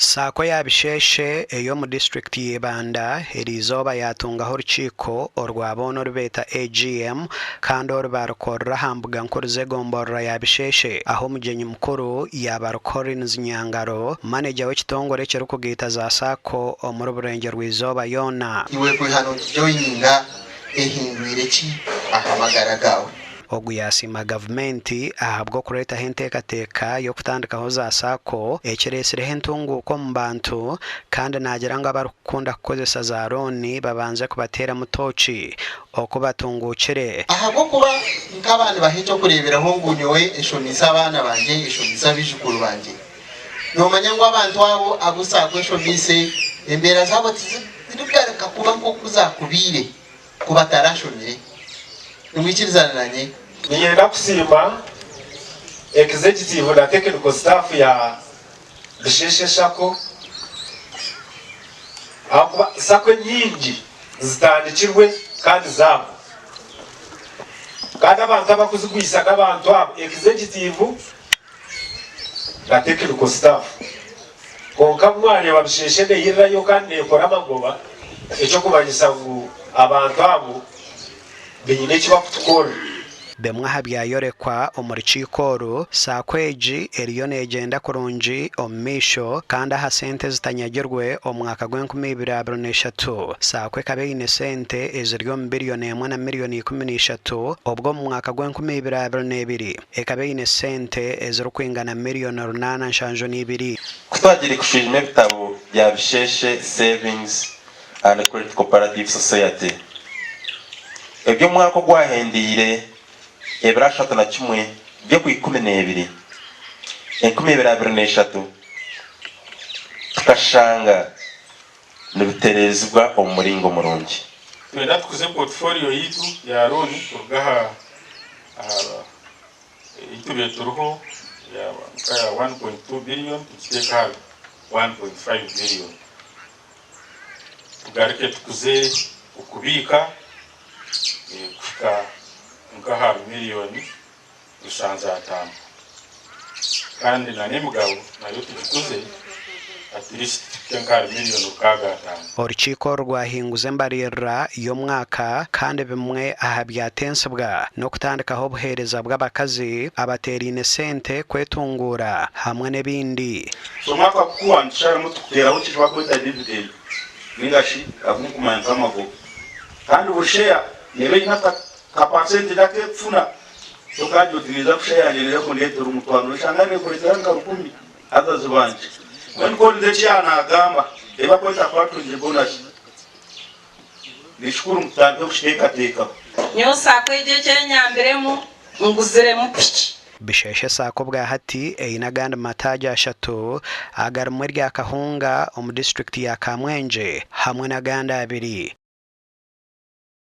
Saako ya Bisheshe ey'omu disiturikiti ya Ibanda eriizooba yaatungaho orukiiko orwa boona oru beeta AGM kandi oru baarukorera aha mbuga nkuru z'egomborora ya Bisheshe ahu omugyenyi mukuru yaaba ari Collins Nyangaro, manegya w'ekitongore ekirikugaita za Saako omuri Burengyerwa-izooba yoona. Iwe kwiha noogijoyininga ehindwire ki aha magara gaawe? Ogu yaasiima gavumenti ahabw'okureetaho enteekateeka y'okutandikaho za Sacco ekireetsireho entunguuka omu bantu kandi naagira ngu abarikukunda kukozesa za looni babanze kubateeramu tooki oku batunguukire. Ahabw'okuba nkaba nibaha eky'okureeberaho ngu nyowe eshomeise abaana bangye, eshomeise abaijukuru bangye. Noomanya ngu abantu abo abu Sacco eshomeise embeera zaabo tizirikugaruka kuba nk'oku zaakubaire. ku batarashomire. Nimwikirizana nanye? Niinyenda kusiima Executive na Technical Staff ya Bisheshe Sacco ahakuba Sacco enyingi zitandikirwe kandi zaagwa kandi abantu abakuzigwisa n'abantu abo Executive na Technical Staff. Kwonka mwareeba Bisheshe neyirirayo kandi nekora amagoba ekyokumanyisa ngu abantu abo baine ekibakutukorera. Bimwe aha byayorekwa omu rukiiko oru, Sacco egi eriyo negyenda kurungi omu maisho kandi aha sente ezitanyagirwe omu mwaka gw'enkumi ibiri 23, Sacco ekaba eine sente eziri omu biriyoni emwe na miriyoni 13 obwo omu mwaka gw'enkumi ibiri 22 Ekaba eine sente ezirikwingana miriyoni 872. Ku twagiire kushwijuma ebitabo bya Bisheshe Savings and Credit Cooperative Society eby'omwaka ogwahendeire ebiro 31 by'Okwikumineebiri, 2023, tukashanga nibitereezibwa omu muringo murungi. Twenda tukuze portfolio yaitu ya loan kuruga aha aha ei tubaire turiho nka ya 1.2 billion tugiteeke aha 1.5 billion. Tugaruke tukuze okubiika kuhika nk'ahari miriyoni 75 kandi na n'emigabo nayo tugikuze at least tuhike nk'ahari miriyoni 65. Orukiiko oru rwahinguza embariirira y'omwaka kandi bimwe aha byatensibwa n'okutandikaho obuheereza bw'abakazi abateeraine sente kwetunguura hamwe n'ebindi. So omwaka gukuhwa nitusharamu tukuteeraho eki bakweta dividend ninga shi agu mukumanya nk'amagoba. Kandi buri share neeba eine aka percentage aku ekufuna. So okagira oti ninza kusha eyangye neija kundeetera omutwaro noshanga nekureetera nka rukumi haza zibangye. Mbwenu ku orinze eki yaanagamba ebi bakweta partridge bonus nikikuru ngu tutandike kukiteekateekaho. Nyowe Sacco egyo eki enyambiremu nguziremu piki. Bisheshe Sacco obwahati eine agandi mataagi ashatu agarimu erya Kahunga omu disiturikiti ya Kamwengye hamwe n'agandi abiri.